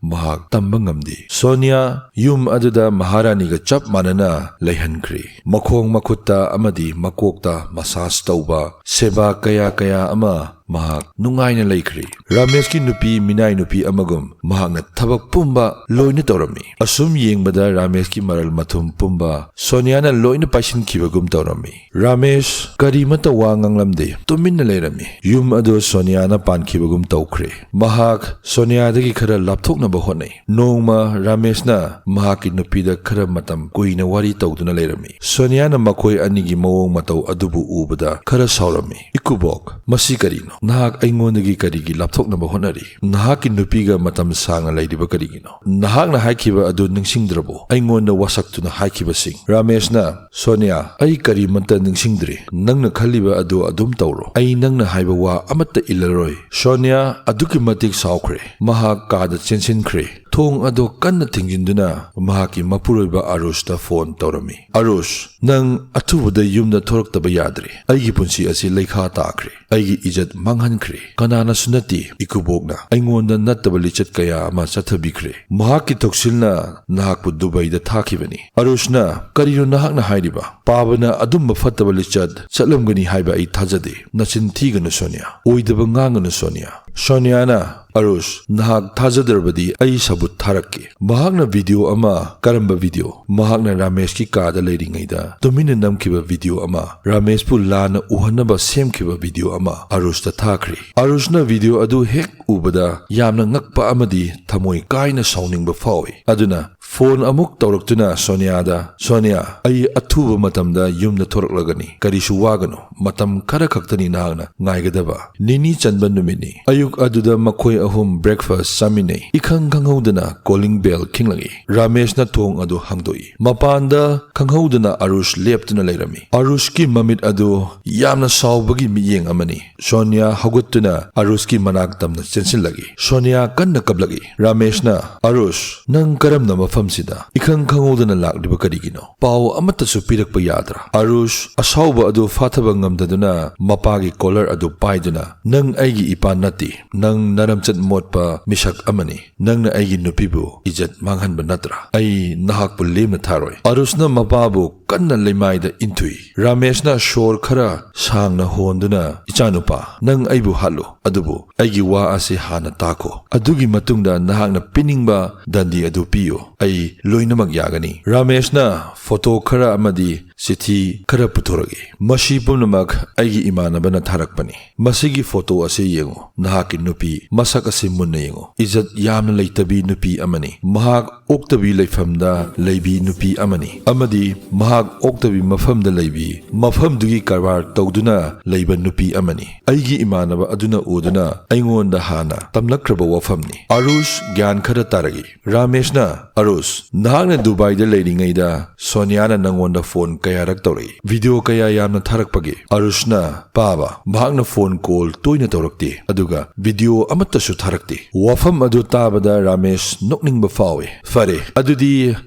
ꯃꯍꯥꯛ ꯇꯝꯕ ꯉꯝꯗꯦ꯫ ꯁꯣꯅꯤꯌꯥ ꯌꯨꯝ ꯑꯗꯨꯗ ꯃꯍꯥꯔꯥꯅꯤꯒ ꯆꯞ ꯃꯥꯟꯅꯅ ꯂꯩꯍꯟꯈ꯭ꯔꯦ꯫ ꯃꯈꯣꯡ ꯃꯈꯨꯠꯇ ꯑꯃꯗꯤ ꯃꯀꯣꯛꯇ ꯃꯁꯥꯖ ꯇꯧꯕ, ꯁꯦꯕꯥ ꯀꯌꯥ ꯀꯌꯥ ꯑꯃ ꯃꯍꯥꯛ ꯅꯨꯡꯉꯥꯏꯅ ꯂꯩꯈ꯭ꯔꯦ꯫ ꯔꯥꯃꯦꯁꯀꯤ ꯅꯨꯄꯤ ꯃꯤꯅꯥꯏ ꯅꯨꯄꯤ ꯑꯃꯒꯨꯝ ꯃꯍꯥꯛꯅ ꯊꯕꯛ ꯄꯨꯝꯕ ꯂꯣꯏꯅ ꯇꯧꯔꯝꯃꯤ꯫ ꯑꯁꯨꯝ ꯌꯦꯡꯕꯗ ꯔꯥꯃꯦꯁꯀꯤ ꯃꯔꯜ ꯃꯊꯨꯝ ꯄꯨꯝꯕ ꯁꯣꯅꯤꯌꯥꯅ ꯂꯣꯏꯅ ꯄꯥꯏꯁꯤꯟꯈꯤꯕꯒꯨꯝ ꯇꯧꯔꯝꯃꯤ꯫ ꯔꯥꯃꯦꯁ ꯀꯔꯤꯃꯠꯇ ꯋꯥ ꯉꯥꯡꯂꯝꯗꯦ, ꯇꯨꯃꯤꯟꯅ ꯂꯩꯔꯝꯃꯤ꯫ ꯌꯨꯝ ꯑꯗꯨ ꯁꯣꯅꯤꯌꯥꯅ ꯄꯥꯟꯈꯤꯕꯒꯨꯝ ꯇꯧꯈ꯭ꯔꯦ꯫ ꯃꯍꯥꯛ ꯁꯣꯅꯤꯌꯥꯗꯒꯤ ꯈꯔ ꯂꯥꯞꯊꯣꯛꯅꯕ ꯍꯣꯠꯅꯩ꯫ ꯅꯣꯡꯃ ꯔꯥꯃꯦꯁꯅ ꯃꯍꯥꯛꯀꯤ ꯅꯨꯄꯤꯗ ꯈꯔ ꯃꯇꯝ ꯀꯨꯏꯅ ꯋꯥꯔꯤ ꯇꯧꯗꯨꯅ ꯂꯩꯔꯝꯃꯤ꯫ ꯁꯣꯅꯤꯌꯥꯅ ꯃꯈꯣꯏ ꯑꯅꯤꯒꯤ ꯃꯑꯣꯡ ꯃꯇꯧ ꯑꯗꯨꯕꯨ ꯎꯕꯗ ꯈꯔ ꯁꯥꯎꯔꯝꯃꯤ꯫ "ꯏꯀꯨꯕꯣꯛ, ꯃꯁꯤ ꯀꯔꯤꯅꯣ? ꯅꯍꯥꯛ ꯑꯩꯉꯣꯟꯗꯒꯤ ꯀꯔꯤꯒꯤ ꯂꯥꯞꯊꯣꯛꯅꯕ ꯍꯣꯠꯅꯔꯤ? ꯅꯍꯥꯛꯀꯤ ꯅꯨꯄꯤꯒ ꯃꯇꯝ ꯁꯥꯡꯅ ꯂꯩꯔꯤꯕ ꯀꯔꯤꯒꯤꯅꯣ? ꯅꯍꯥꯛꯅ ꯍꯥꯏꯈꯤꯕ ꯑꯗꯨ ꯅꯤꯡꯁꯤꯡꯗ꯭ꯔꯕꯣ? ꯑꯩꯉꯣꯟꯗ ꯋꯥꯁꯛꯇꯨꯅ ꯍꯥꯏꯈꯤꯕꯁꯤꯡ?" ꯔꯥꯃꯦꯁꯅ, "ꯁꯣꯅꯤꯌꯥ, ꯑꯩ ꯀꯔꯤꯃꯠꯇ ꯅꯤꯡꯁꯤꯡꯗ꯭ꯔꯤ꯫ ꯅꯪꯅ ꯈꯜꯂꯤꯕ ꯑꯗꯨ ꯑꯗꯨꯝ ꯇꯧꯔꯣ꯫ ꯑꯩ ꯅꯪꯅ ꯍꯥꯏꯕ ꯋꯥ ꯑꯃꯠꯇ ꯏꯜꯂꯔꯣꯏ꯫" ꯁꯣꯅꯤꯌꯥ ꯑꯗꯨꯛꯀꯤ ꯃꯇꯤꯛ ꯁꯥꯎꯈ꯭ꯔꯦ꯫ ꯃꯍꯥꯛ ꯀꯥꯗ ꯆꯦꯟꯁꯤꯟꯈ꯭ꯔꯦ꯫ ꯊꯣꯡ ꯑꯗꯨ ꯀꯟꯅ ꯊꯤꯡꯖꯤꯟꯗꯨꯅ ꯃꯍꯥꯛꯀꯤ ꯃꯄꯨꯔꯣꯏꯕ ꯑꯔꯨꯁꯇ ꯐꯣꯟ ꯇꯧꯔꯝꯃꯤ꯫ "ꯑꯔꯨꯁ, ꯅꯪ ꯑꯊꯨꯕꯗ ꯌꯨꯝꯗ ꯊꯣꯔꯛꯇꯕ ꯌꯥꯗ꯭ꯔꯦ꯫ ꯑꯩꯒꯤ ꯄꯨꯟꯁꯤ ꯑꯁꯤ ꯂꯩꯈꯥ ꯇꯥꯈ꯭ꯔꯦ꯫ ꯑꯩꯒꯤ ꯏꯖꯠ ꯃꯥꯡꯍꯟꯈ꯭ꯔꯦ꯫ ꯀꯅꯥꯅꯁꯨ ꯅꯠꯇꯦ, ꯏꯀꯨꯕꯣꯛꯅ ꯑꯩꯉꯣꯟꯗ ꯅꯠꯇꯕ ꯂꯤꯆꯠ ꯀꯌꯥ ꯑꯃ ꯆꯠꯊꯕꯤꯈ꯭ꯔꯦ꯫ ꯃꯍꯥꯛꯀꯤ ꯊꯧꯁꯤꯜꯅ ꯅꯍꯥꯛꯄꯨ ꯗꯨꯕꯩꯗ ꯊꯥꯈꯤꯕꯅꯤ꯫" ꯑꯔꯨꯁꯅ, "ꯀꯔꯤꯅꯣ ꯅꯍꯥꯛꯅ ꯍꯥꯏꯔꯤꯕ? ꯄꯥꯕꯅ ꯑꯗꯨꯝꯕ ꯐꯠꯇꯕ ꯂꯤꯆꯠ ꯆꯠꯂꯝꯒꯅꯤ ꯍꯥꯏꯕ ꯑꯩ ꯊꯥꯖꯗꯦ꯫ ꯅꯆꯤꯟ ꯊꯤꯒꯅꯨ ꯁꯣꯅꯤꯌꯥ꯫ ꯑꯣꯏꯗꯕ ꯉꯥꯡꯒꯅꯨ ꯁꯣꯅꯤꯌꯥ꯫" ꯁꯣꯅꯤꯌꯥꯅ, "ꯑꯔꯨꯁ, ꯅꯍꯥꯛ ꯊꯥꯖꯗ꯭ꯔꯕꯗꯤ ꯑꯩ ꯁꯕꯨꯠ ꯊꯥꯔꯛꯀꯦ꯫" ꯃꯍꯥꯛꯅ ꯚꯤꯗꯤꯑꯣ ꯑꯃ, "ꯀꯔꯝꯕ ꯚꯤꯗꯤꯑꯣ?" ꯃꯍꯥꯛꯅ ꯔꯥꯃꯦꯁꯀꯤ ꯀꯥꯗ ꯂꯩꯔꯤꯉꯩꯗ ꯇꯨꯃꯤꯟꯅ ꯅꯝꯈꯤꯕ ꯚꯤꯗꯤꯑꯣ ꯑꯃ, ꯔꯥꯃꯦꯁꯄꯨ ꯂꯥꯟꯅ ꯎꯍꯟꯅꯕ ꯁꯦꯝꯈꯤꯕ ꯚꯤꯗꯤꯑꯣ ꯑꯃ ꯑꯔꯨꯁꯇ ꯊꯥꯈ꯭ꯔꯦ꯫ ꯑꯔꯨꯁꯅ ꯚꯤꯗꯤꯑꯣ ꯑꯗꯨ ꯍꯦꯛ ꯎꯕꯗ ꯌꯥꯝꯅ ꯉꯛꯄ ꯑꯃꯗꯤ ꯊꯃꯣꯏ ꯀꯥꯏꯅ ꯁꯥꯎꯅꯤꯡꯕ ꯐꯥꯎꯏ꯫ ꯑꯗꯨꯅ ꯐꯣꯟ ꯑꯃꯨꯛ ꯇꯧꯔꯛꯇꯨꯅ ꯁꯣꯅꯤꯌꯥꯗ, "ꯁꯣꯅꯤꯌꯥ, ꯑꯩ ꯑꯊꯨꯕ ꯃꯇꯝꯗ ꯌꯨꯝꯗ ꯊꯣꯔꯛꯂꯒꯅꯤ꯫ ꯀꯔꯤꯁꯨ ꯋꯥꯒꯅꯨ꯫ ꯃꯇꯝ ꯈꯔ ꯈꯛꯇꯅꯤ ꯅꯍꯥꯛꯅ ꯉꯥꯏꯒꯗꯕ꯫" ꯅꯤꯅꯤ ꯆꯟꯕ ꯅꯨꯃꯤꯠꯅꯤ꯫ ꯑꯌꯨꯛ ꯑꯗꯨꯗ ꯃꯈꯣꯏ ꯑꯍꯨꯝ ꯕ꯭ꯔꯦꯛꯐꯥꯁ ꯆꯥꯃꯤꯟꯅꯩ꯫ ꯏꯈꯪ ꯈꯪꯍꯧꯗꯅ ꯀꯣꯂꯤꯡ ꯕꯦꯜ ꯈꯤꯡꯂꯛꯏ꯫ ꯔꯥꯃꯦꯁꯅ ꯊꯣꯡ ꯑꯗꯨ ꯍꯥꯡꯗꯣꯛꯏ꯫ ꯃꯄꯥꯟꯗ ꯈꯪꯍꯧꯗꯅ ꯑꯔꯨꯁ ꯂꯦꯞꯇꯨꯅ ꯂꯩꯔꯝꯃꯤ꯫ ꯑꯔꯨꯁꯀꯤ ꯃꯃꯤꯠ ꯑꯗꯨ ꯌꯥꯝꯅ ꯁꯥꯎꯕꯒꯤ ꯃꯤꯠꯌꯦꯡ ꯑꯃꯅꯤ꯫ ꯁꯣꯅꯤꯌꯥ ꯍꯧꯒꯠꯇꯨꯅ ꯑꯔꯨꯁꯀꯤ ꯃꯅꯥꯛ ꯇꯝꯅ ꯆꯦꯟꯁꯤꯜꯂꯛꯏ꯫ ꯁꯣꯅꯤꯌꯥ ꯀꯟꯅ ꯀꯞꯂꯛꯏ꯫ ꯔꯥꯃꯦꯁꯅ, "ꯑꯔꯨꯁ, ꯅꯪ ꯀꯔꯝꯅ ꯃꯐꯝ ꯁꯤꯗ ꯏꯈꯪ ꯈꯪꯍꯧꯗꯅ ꯂꯥꯛꯂꯤꯕ ꯀꯔꯤꯒꯤꯅꯣ? ꯄꯥꯎ ꯑꯃꯠꯇꯁꯨ ꯄꯤꯔꯛꯄ ꯌꯥꯗ꯭ꯔꯥ?" ꯑꯔꯨꯁ ꯑꯁꯥꯎꯕ ꯑꯗꯨ ꯐꯥꯊꯕ ꯉꯝꯗꯗꯨꯅ ꯃꯄꯥꯒꯤ ꯀꯣꯂꯔ ꯑꯗꯨ ꯄꯥꯏꯗꯨꯅ, "ꯅꯪ ꯑꯩꯒꯤ ꯏꯄꯥ ꯅꯠꯇꯦ꯫ ꯅꯪ ꯅꯔꯝꯆꯠ ꯃꯣꯠꯄ ꯃꯤꯁꯛ ꯑꯃꯅꯤ꯫ ꯅꯪꯅ ꯑꯩꯒꯤ ꯅꯨꯄꯤꯕꯨ ꯏꯖꯠ ꯃꯥꯡꯍꯟꯕ ꯅꯠꯇ꯭ꯔꯥ? ꯑꯩ ꯅꯍꯥꯛꯄꯨ ꯂꯦꯝꯅ ꯊꯥꯔꯣꯏ꯫" ꯑꯔꯨꯁꯅ ꯃꯄꯥꯕꯨ ꯀꯟꯅ ꯂꯩꯃꯥꯏꯗ ꯏꯟꯊꯨꯏ꯫ ꯔꯥꯃꯦꯁꯅ ꯁꯣꯔ ꯈꯔ ꯁꯥꯡꯅ ꯍꯣꯟꯗꯨꯅ, "ꯏꯆꯥꯅꯨꯄꯥ, ꯅꯪ ꯑꯩꯕꯨ ꯍꯥꯠꯂꯨ, ꯑꯗꯨꯕꯨ ꯑꯩꯒꯤ ꯋꯥ ꯑꯁꯤ ꯍꯥꯟꯅ ꯇꯥꯈꯣ꯫ ꯑꯗꯨꯒꯤ ꯃꯇꯨꯡꯗ ꯅꯍꯥꯛꯅ ꯄꯤꯅꯤꯡꯕ ꯗꯟꯗꯤ ꯑꯗꯨ ꯄꯤꯌꯨ꯫ ꯑꯩ ꯂꯣꯏꯅꯃꯛ ꯌꯥꯒꯅꯤ꯫" ꯔꯥꯃꯦꯁꯅ ꯐꯣꯇꯣ ꯈꯔ ꯑꯃꯗꯤ ꯆꯤꯊꯤ ꯈꯔ ꯄꯨꯊꯣꯔꯛꯏ꯫ "ꯃꯁꯤ ꯄꯨꯝꯅꯃꯛ ꯑꯩꯒꯤ ꯏꯃꯥꯟꯅꯕꯅ ꯊꯥꯔꯛꯄꯅꯤ꯫ ꯃꯁꯤꯒꯤ ꯐꯣꯇꯣ ꯑꯁꯤ ꯌꯦꯡꯉꯨ꯫ ꯅꯍꯥꯛꯀꯤ ꯅꯨꯄꯤ ꯃꯁꯛ ꯑꯁꯤ ꯃꯨꯟꯅ ꯌꯦꯡꯉꯨ꯫ ꯏꯖꯠ ꯌꯥꯝꯅ ꯂꯩꯇꯕꯤ ꯅꯨꯄꯤ ꯑꯃꯅꯤ꯫ ꯃꯍꯥꯛ ꯑꯣꯛꯇꯕꯤ ꯂꯩꯐꯝꯗ ꯂꯩꯕꯤ ꯅꯨꯄꯤ ꯑꯃꯅꯤ, ꯑꯃꯗꯤ ꯃꯍꯥꯛ ꯑꯣꯛꯇꯕꯤ ꯃꯐꯝꯗ ꯂꯩꯕꯤ ꯃꯐꯝꯗꯨꯒꯤ ꯀꯔꯕꯥꯔ ꯇꯧꯗꯨꯅ ꯂꯩꯕ ꯅꯨꯄꯤ ꯑꯃꯅꯤ꯫ ꯑꯩꯒꯤ ꯏꯃꯥꯟꯅꯕ ꯑꯗꯨꯅ ꯎꯗꯨꯅ ꯑꯩꯉꯣꯟꯗ ꯍꯥꯟꯅ ꯇꯝꯂꯛꯈ꯭ꯔꯕ ꯋꯥꯐꯝꯅꯤ꯫" ꯑꯔꯨꯁ ꯒ꯭ꯌꯥꯟ ꯈꯔ ꯇꯥꯔꯛꯏ꯫ ꯔꯥꯃꯦꯁꯅ, "ꯑꯔꯨꯁ, ꯅꯍꯥꯛꯅ ꯗꯨꯕꯥꯏꯗ ꯂꯩꯔꯤꯉꯩꯗ ꯁꯣꯅꯤꯌꯥꯅ ꯅꯪꯉꯣꯟꯗ ꯐꯣꯟ ꯀꯌꯥꯔꯛ ꯇꯧꯔꯛꯏ? ꯚꯤꯗꯤꯑꯣ ꯀꯌꯥ ꯌꯥꯝꯅ ꯊꯥꯔꯛꯄꯒꯦ?" ꯑꯔꯨꯁꯅ, "ꯄꯥꯕ, ꯃꯍꯥꯛꯅ ꯐꯣꯟ ꯀꯣꯜ ꯇꯣꯏꯅ ꯇꯧꯔꯛꯇꯦ, ꯑꯗꯨꯒ ꯚꯤꯗꯤꯑꯣ ꯑꯃꯠꯇꯁꯨ ꯊꯥꯔꯛꯇꯦ꯫" ꯋꯥꯐꯝ ꯑꯗꯨ ꯇꯥꯕꯗ ꯔꯥꯃꯦꯁ ꯅꯣꯛꯅꯤꯡꯕ ꯐꯥꯎꯏ꯫ "ꯐꯔꯦ, ꯑꯗꯨꯗꯤ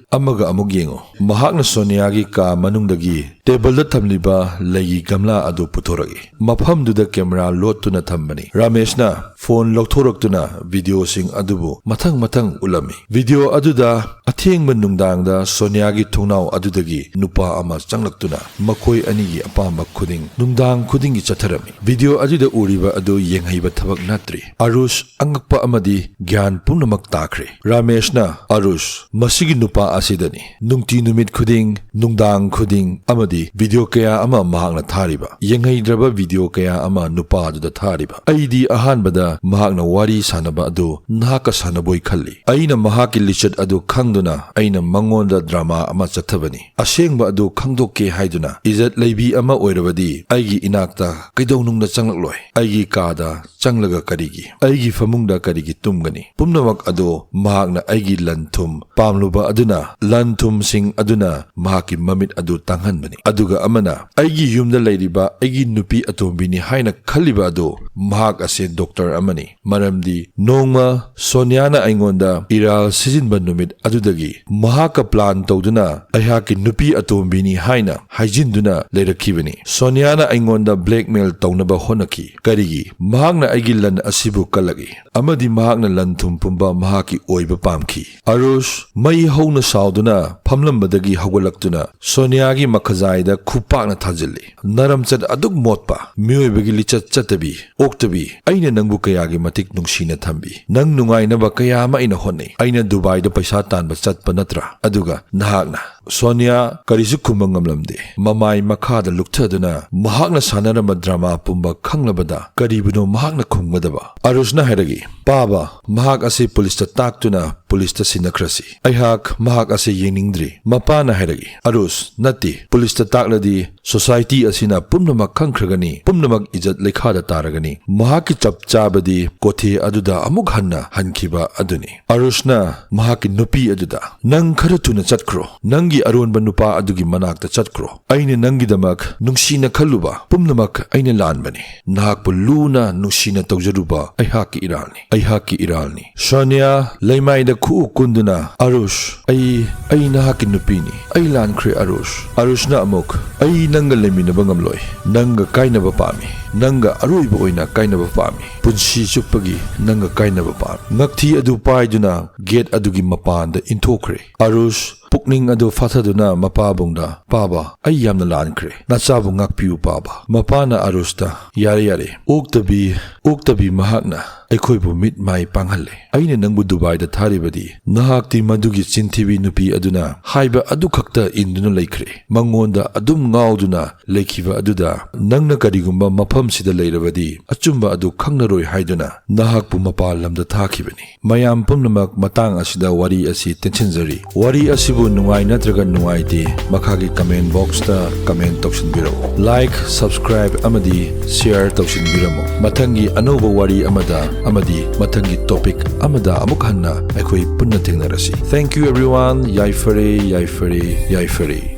ꯑꯃꯒ ꯑꯃꯨꯛ ꯌꯦꯡꯉꯨ꯫" ꯃꯍꯥꯛꯅ ꯁꯣꯅꯤꯌꯥꯒꯤ ꯀꯥ ꯃꯅꯨꯡꯗꯒꯤ ꯇꯦꯕꯜꯗ ꯊꯝꯂꯤꯕ ꯂꯩꯒꯤ ꯒꯝꯂꯥ ꯑꯗꯨ ꯄꯨꯊꯣꯔꯛꯏ꯫ ꯃꯐꯝꯗꯨꯗ ꯀꯦꯃꯦꯔꯥ ꯂꯣꯠꯇꯨꯅ ꯊꯝꯕꯅꯤ꯫ ꯔꯥꯃꯦꯁꯅ ꯐꯣꯟ ꯂꯧꯊꯣꯔꯛꯇꯨꯅ ꯚꯤꯗꯤꯑꯣꯁꯤꯡ ꯑꯗꯨꯕꯨ ꯃꯊꯪ ꯃꯊꯪ ꯎꯠꯂꯝꯃꯤ꯫ ꯚꯤꯗꯤꯑꯣ ꯑꯗꯨꯗ ꯑꯊꯦꯡꯕ ꯅꯨꯡꯗꯥꯡꯗ ꯁꯣꯅꯤꯌꯥꯒꯤ ꯊꯣꯡꯅꯥꯎ ꯑꯗꯨꯗꯒꯤ ꯅꯨꯄꯥ ꯑꯃ ꯆꯪꯂꯛꯇꯨꯅ ꯃꯈꯣꯏ ꯑꯅꯤꯒꯤ ꯑꯄꯥꯝꯕ ꯈꯨꯗꯤꯡ ꯅꯨꯡꯗꯥꯡ ꯈꯨꯗꯤꯡꯒꯤ ꯆꯠꯊꯔꯝꯃꯤ꯫ ꯚꯤꯗꯤꯑꯣ ꯑꯗꯨꯗ ꯎꯔꯤꯕ ꯑꯗꯨ ꯌꯦꯡꯍꯩꯕ ꯊꯕꯛ ꯅꯠꯇ꯭ꯔꯤ꯫ ꯑꯔꯨꯁ ꯑꯉꯛꯄ ꯑꯃꯗꯤ ꯒ꯭ꯌꯥꯟ ꯄꯨꯝꯅꯃꯛ ꯇꯥꯈ꯭ꯔꯦ꯫ ꯔꯥꯃꯦꯁꯅ, "ꯑꯔꯨꯁ, ꯃꯁꯤꯒꯤ ꯅꯨꯄꯥ ꯑꯁꯤꯗꯅꯤ꯫ ꯅꯨꯡꯇꯤ ꯅꯨꯃꯤꯠ ꯈꯨꯗꯤꯡ, ꯅꯨꯡꯗꯥꯡ ꯈꯨꯗꯤꯡ ꯑꯃꯗꯤ ꯚꯤꯗꯤꯑꯣ ꯀꯌꯥ ꯑꯃ ꯃꯍꯥꯛꯅ ꯊꯥꯔꯤꯕ, ꯌꯦꯡꯍꯩꯗ꯭ꯔꯕ ꯚꯤꯗꯤꯑꯣ ꯀꯌꯥ ꯑꯃ ꯅꯨꯄꯥ ꯑꯗꯨꯗ ꯊꯥꯔꯤꯕ꯫ ꯑꯩꯗꯤ ꯑꯍꯥꯟꯕꯗ ꯃꯍꯥꯛꯅ ꯋꯥꯔꯤ ꯁꯥꯟꯅꯕ ꯑꯗꯨ ꯅꯍꯥꯛꯀ ꯁꯥꯟꯅꯕꯣꯏ ꯈꯜꯂꯤ꯫ ꯑꯩꯅ ꯃꯍꯥꯛꯀꯤ ꯂꯤꯆꯠ ꯑꯗꯨ ꯈꯪꯗꯨꯅ ꯑꯩꯅ ꯃꯉꯣꯟꯗ ꯗ꯭ꯔꯃꯥ ꯑꯃ ꯆꯠꯊꯕꯅꯤ꯫ ꯑꯁꯦꯡꯕ ꯑꯗꯨ ꯈꯪꯗꯣꯛꯀꯦ ꯍꯥꯏꯗꯨꯅ ꯏꯖꯠ ꯂꯩꯕꯤ ꯑꯃ ꯑꯣꯏꯔꯕꯗꯤ ꯑꯩꯒꯤ ꯏꯅꯥꯛꯇ ꯀꯩꯗꯧꯅꯨꯡꯗ ꯆꯪꯂꯛꯂꯣꯏ꯫ ꯑꯩꯒꯤ ꯀꯥꯗ ꯆꯪꯂꯒ ꯀꯔꯤꯒꯤ, ꯑꯩꯒꯤ ꯐꯃꯨꯡꯗ ꯀꯔꯤꯒꯤ ꯇꯨꯝꯒꯅꯤ? ꯄꯨꯝꯅꯃꯛ ꯑꯗꯨ ꯃꯍꯥꯛꯅ ꯑꯩꯒꯤ ꯂꯟ ꯊꯨꯝ ꯄꯥꯝꯂꯨꯕ ꯑꯗꯨꯅ, ꯂꯟ ꯊꯨꯝꯁꯤꯡ ꯑꯗꯨꯅ ꯃꯍꯥꯛꯀꯤ ꯃꯃꯤꯠ ꯑꯗꯨ ꯇꯥꯡꯍꯟꯕꯅꯤ꯫ ꯑꯗꯨꯒ ꯑꯃꯅ ꯑꯩꯒꯤ ꯌꯨꯝꯗ ꯂꯩꯔꯤꯕ ꯑꯩꯒꯤ ꯅꯨꯄꯤ ꯑꯇꯣꯝꯕꯤꯅꯤ ꯍꯥꯏꯅ ꯈꯜꯂꯤꯕ ꯑꯗꯨ, ꯃꯍꯥꯛ ꯑꯁꯤ ꯗꯣꯛꯇꯔ ꯑꯃꯅꯤ꯫ ꯃꯔꯝꯗꯤ ꯅꯣꯡꯃ ꯁꯣꯅꯤꯌꯥꯅ ꯑꯩꯉꯣꯟꯗ ꯏꯔꯥꯜ ꯁꯤꯖꯤꯟꯕ ꯅꯨꯃꯤꯠ ꯑꯗꯨꯗ ꯗꯒꯤ ꯃꯍꯥꯛꯀ plan ꯇꯧꯗꯨꯅ ꯑꯩꯍꯥꯛꯀꯤ ꯅꯨꯄꯤ ꯑꯇꯣꯝꯕꯤꯅꯤ ꯍꯥꯏꯅ ꯍꯥꯏꯖꯤꯟꯗꯨꯅ ꯂꯩꯔꯛꯈꯤꯕꯅꯤ꯫ ꯁꯣꯅꯤꯌꯥꯅ ꯑꯩꯉꯣꯟꯗ blackmail ꯇꯧꯅꯕ ꯍꯣꯠꯅꯈꯤ꯫ ꯀꯔꯤꯒꯤ? ꯃꯍꯥꯛꯅ ꯑꯩꯒꯤ ꯂꯟ ꯑꯁꯤꯕꯨ ꯀꯜꯂꯛꯏ ꯑꯃꯗꯤ ꯃꯍꯥꯛꯅ ꯂꯟ ꯊꯨꯝ ꯄꯨꯝꯕ ꯃꯍꯥꯛꯀꯤ ꯑꯣꯏꯕ ꯄꯥꯝꯈꯤ꯫ ꯑꯔꯨꯁ ꯃꯩ ꯍꯧꯅ ꯁꯥꯎꯗꯨꯅ ꯐꯝꯂꯝꯕꯗꯒꯤ ꯍꯧꯒꯠꯂꯛꯇꯨꯅ ꯁꯣꯅꯤꯌꯥꯒꯤ ꯃꯈꯖꯥꯏꯗ ꯈꯨꯄꯥꯛꯅ ꯊꯥꯖꯤꯜꯂꯤ꯫ "ꯅꯔꯝꯆꯠ ꯑꯗꯨꯛ ꯃꯣꯠꯄ, ꯃꯤꯑꯣꯏꯕꯒꯤ ꯂꯤꯆꯠ ꯆꯠꯇꯕꯤ, ꯑꯣꯛꯇꯕꯤ, ꯑꯩꯅ ꯅꯪꯕꯨ ꯀꯌꯥꯒꯤ ꯃꯇꯤꯛ ꯅꯨꯡꯁꯤꯅ ꯊꯝꯕꯤ꯫ ꯅꯪ ꯅꯨꯡꯉꯥꯏꯅꯕ ꯀꯌꯥ ꯑꯃ ꯑꯩꯅ ꯍꯣꯠꯅꯩ꯫ ꯑꯩꯅ ꯗꯨꯕꯥꯏꯗ ꯄꯩꯁꯥ ꯇꯥꯟꯕ ꯆꯠꯄ ꯅꯠꯇ꯭ꯔꯥ? ꯑꯗꯨꯒ ꯅꯍꯥꯛꯅ?" ꯁꯣꯅꯤꯌꯥ ꯀꯔꯤꯁꯨ ꯈꯨꯝꯕ ꯉꯝꯂꯝꯗꯦ꯫ ꯃꯃꯥꯏ ꯃꯈꯥꯗ ꯂꯨꯞꯊꯗꯨꯅ ꯃꯍꯥꯛꯅ ꯁꯥꯟꯅꯔꯝꯕ drama ꯄꯨꯝꯕ ꯈꯪꯂꯕꯗ ꯀꯔꯤꯕꯨꯅꯣ ꯃꯍꯥꯛꯅ ꯈꯨꯝꯒꯗꯕ? ꯑꯔꯨꯁꯅ ꯍꯥꯏꯔꯛꯏ, "ꯄꯥꯕ, ꯃꯍꯥꯛ ꯑꯁꯤ ꯄꯨꯂꯤꯁꯇ ꯇꯥꯛꯇꯨꯅ ꯄꯨꯂꯤꯁꯇ ꯁꯤꯟꯅꯈ꯭ꯔꯁꯤ꯫ ꯑꯩꯍꯥꯛ ꯃꯍꯥꯛ ꯑꯁꯤ ꯌꯦꯡꯅꯤꯡꯗ꯭ꯔꯤ꯫" ꯃꯄꯥꯅ ꯍꯥꯏꯔꯛꯏ, "ꯑꯔꯨꯁ, ꯅꯠꯇꯦ, ꯄꯨꯂꯤꯁꯇ ꯇꯥꯛꯂꯗꯤ society ꯑꯁꯤꯅ ꯄꯨꯝꯅꯃꯛ ꯈꯪꯈ꯭ꯔꯒꯅꯤ, ꯄꯨꯝꯅꯃꯛ ꯏꯖꯠ ꯂꯩꯈꯥꯗ ꯇꯥꯔꯒꯅꯤ꯫ ꯃꯍꯥꯛꯀꯤ ꯆꯞ ꯆꯥꯕꯗꯤ ꯀꯣꯊꯦ ꯑꯗꯨꯗ ꯑꯃꯨꯛ ꯍꯟꯅ ꯍꯟꯈꯤꯕ ꯑꯗꯨꯅꯤ꯫" ꯑꯔꯨꯁꯅ ꯃꯍꯥꯛꯀꯤ ꯅꯨꯄꯤ ꯑꯗꯨꯗ, "ꯅꯪ ꯈꯔ ꯊꯨꯅ ꯆꯠꯈ꯭ꯔꯣ꯫ ꯅꯪꯒꯤ ꯑꯔꯣꯟꯕ ꯅꯨꯄꯥ ꯑꯗꯨꯒꯤ ꯃꯅꯥꯛꯇ ꯆꯠꯈ꯭ꯔꯣ꯫ ꯑꯩꯅ ꯅꯪꯒꯤꯗꯃꯛ ꯅꯨꯡꯁꯤꯅ ꯈꯜꯂꯨꯕ ꯄꯨꯝꯅꯃꯛ ꯑꯩꯅ ꯂꯥꯟꯕꯅꯤ꯫ ꯅꯍꯥꯛꯄꯨ ꯂꯨꯅ ꯅꯨꯡꯁꯤꯅ ꯇꯧꯖꯔꯨꯕ ꯑꯩꯍꯥꯛꯀꯤ ꯏꯔꯥꯜꯅꯤ, ꯑꯩꯍꯥꯛꯀꯤ ꯏꯔꯥꯜꯅꯤ꯫" ꯁꯣꯅꯤꯌꯥ ꯂꯩꯃꯥꯏꯗ ꯈꯨꯎ ꯀꯨꯟꯗꯨꯅ, "ꯑꯔꯨꯁ, ꯑꯩ, ꯑꯩ ꯅꯍꯥꯛꯀꯤ ꯅꯨꯄꯤꯅꯤ꯫ ꯑꯩ ꯂꯥꯟꯈ꯭ꯔꯦ, ꯑꯔꯨꯁ꯫" ꯑꯔꯨꯁꯅ ꯑꯃꯨꯛ, "ꯑꯩ ꯅꯪꯒ ꯂꯩꯃꯤꯟꯅꯕ ꯉꯝꯂꯣꯏ꯫ ꯅꯪꯒ ꯀꯥꯏꯅꯕ ꯄꯥꯝꯃꯤ꯫ ꯅꯪꯒ ꯑꯔꯣꯏꯕ ꯑꯣꯏꯅ ꯀꯥꯏꯅꯕ ꯄꯥꯝꯃꯤ꯫ ꯄꯨꯟꯁꯤ ꯆꯨꯞꯄꯒꯤ ꯅꯪꯒ ꯀꯥꯏꯅꯕ ꯄꯥꯝꯃꯤ꯫" ꯉꯛꯊꯤ ꯑꯗꯨ ꯄꯥꯏꯗꯨꯅ gate ꯑꯗꯨꯒꯤ ꯃꯄꯥꯟꯗ ꯏꯟꯊꯣꯛꯈ꯭ꯔꯦ꯫ ꯑꯔꯨꯁ ꯄꯨꯛꯅꯤꯡ ꯑꯗꯨ ꯐꯥꯊꯗꯨꯅ ꯃꯄꯥꯕꯨꯡꯗ, "ꯄꯥꯕ, ꯑꯩ ꯌꯥꯝꯅ ꯂꯥꯟꯈ꯭ꯔꯦ꯫ ꯅꯆꯥꯕꯨ ꯉꯥꯛꯄꯤꯌꯨ, ꯄꯥꯕ꯫" ꯃꯄꯥꯅ ꯑꯔꯨꯁꯇ, "ꯌꯥꯔꯦ, ꯌꯥꯔꯦ꯫ ꯑꯣꯛꯇꯕꯤ, ꯑꯣꯛꯇꯕꯤ ꯃꯍꯥꯛꯅ ꯑꯩꯈꯣꯏꯕꯨ ꯃꯤꯠ ꯃꯥꯏ ꯄꯥꯡꯍꯜꯂꯦ꯫ ꯑꯩꯅ ꯅꯪꯕꯨ ꯗꯨꯕꯥꯏꯗ ꯊꯥꯔꯤꯕꯗꯤ ꯅꯍꯥꯛꯇꯤ ꯃꯗꯨꯒꯤ ꯆꯤꯟꯊꯤꯕꯤ ꯅꯨꯄꯤ ꯑꯗꯨꯅ ꯍꯥꯏꯕ ꯑꯗꯨꯈꯛꯇ ꯏꯟꯗꯨꯅ ꯂꯩꯈ꯭ꯔꯦ꯫ ꯃꯉꯣꯟꯗ ꯑꯗꯨꯝ ꯉꯥꯎꯗꯨꯅ ꯂꯩꯈꯤꯕ ꯑꯗꯨꯗ ꯅꯪꯅ ꯀꯔꯤꯒꯨꯝꯕ ꯃꯐꯝꯁꯤꯗ ꯂꯩꯔꯕꯗꯤ ꯑꯆꯨꯝꯕ ꯑꯗꯨ ꯈꯪꯂꯔꯣꯏ ꯍꯥꯏꯗꯨꯅ ꯅꯍꯥꯛꯄꯨ ꯃꯄꯥꯟ ꯂꯝꯗ ꯊꯥꯈꯤꯕꯅꯤ꯫" ꯃꯌꯥꯝ ꯄꯨꯝꯅꯃꯛ ꯃꯇꯥꯡ ꯑꯁꯤꯗ ꯋꯥꯔꯤ ꯑꯁꯤ ꯇꯦꯟꯁꯤꯟꯖꯔꯤ꯫ ꯋꯥꯔꯤ ꯑꯁꯤꯕꯨ ꯅꯨꯡꯉꯥꯏ ꯅꯠꯇ꯭ꯔꯒ ꯅꯨꯡꯉꯥꯏꯇꯦ, ꯃꯈꯥꯒꯤ comment boxꯇ comment ꯇꯧꯁꯤꯟꯕꯤꯔꯛꯎ꯫ Like, subscribe ꯑꯃꯗꯤ share ꯇꯧꯁꯤꯟꯕꯤꯔꯝꯃꯨ꯫ ꯃꯊꯪꯒꯤ ꯑꯅꯧꯕ ꯋꯥꯔꯤ ꯑꯃꯗ ꯑꯃꯗꯤ ꯃꯊꯪꯒꯤ topic ꯑꯃꯗ ꯑꯃꯨꯛ ꯍꯟꯅ ꯑꯩꯈꯣꯏ ꯄꯨꯟꯅ ꯊꯦꯡꯅꯔꯁꯤ꯫ Thank you everyone꯫ ꯌꯥꯏꯐꯔꯦ, ꯌꯥꯏꯐꯔꯦ, ꯌꯥꯏꯐꯔꯦ꯫